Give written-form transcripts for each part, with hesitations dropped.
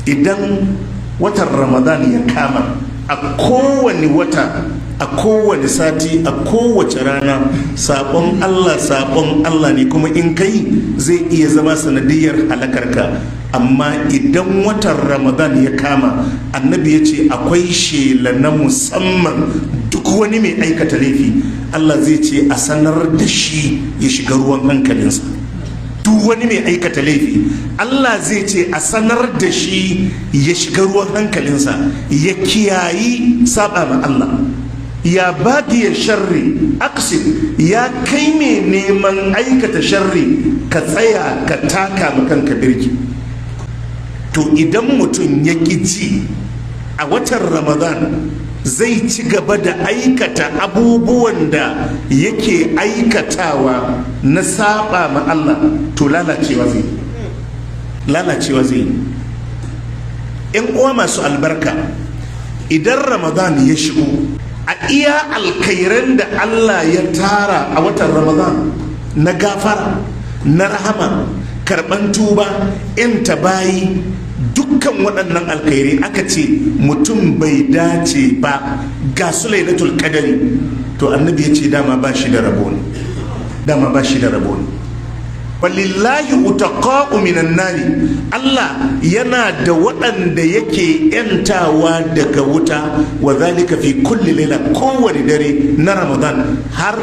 Idan watan Ramadan ya kama, a kowane wata, a kowane sati, a kowace rana, sabon Allah sabon Allah ne, kuma in kai zai iya zama sanadiyar halakarka. Amma idan watan Ramadan ya kama, Annabi ya ce akwai shela na musamman. Duk wani mai aikata laifi, Allah zai ce a sanar da shi ya shiga ruwan hankalinsa. Duk wani mai aikata laifi, Allah zai ce a sanar da shi ya shiga ruwan hankalinsa, ya kiyayi saba ma Allah. يا باغي الشر أقصر, ya kai mai neman aikata sharri, ka tsaya ka taka ma kanka birki. To idan mutum ya ƙi ji a watan Ramadan, zai ci gaba da aikata abubuwan da yake aikatawa na saba ma Allah, to lalacewa zai, lalacewa zai. Yan uwa masu albarka, idan Ramadan ya shigo, a iya alkairan da Allah ya tara a watan Ramadan na gafara, na rahama, karban tuba, 'yanta bayi, dukkan waɗannan alkhairai, aka ce mutum bai dace ba, ga su Lailatul Qadari, to Annabi ya ce dama ba shi da rabo ne, dama ba shi da rabo ne. ولله عتقاء من النار. Allah yana da waɗanda yake yantawa daga wuta, وذلك في كل ليلة, kowane dare na Ramadan, har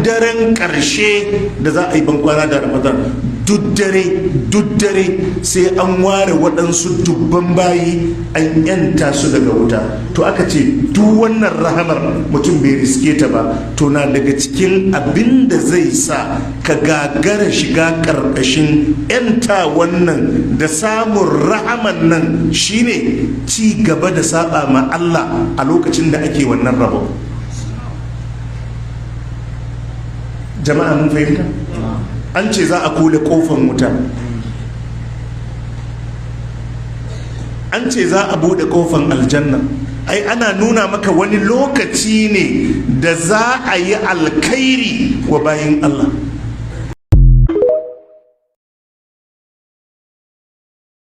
daren ƙarshe da za a yi bankwana da Ramadan. Duk dare, duk dare sai an ware waɗansu dubban bayi an yanta su daga wuta. To aka ce duk wannan rahamar mutum bai riske ta ba, to na daga cikin abin da zai sa ka gagara shiga ƙarƙashin yanta wannan da samun rahaman nan shine ci gaba da saba ma Allah a lokacin da ake wannan rabo. Jama'a, mun fahimta? An ce za a kule kofan wuta, an ce za a bude kofan aljanna. Ai ana nuna maka wani lokaci ne da za a yi alkhairi wa bayin Allah.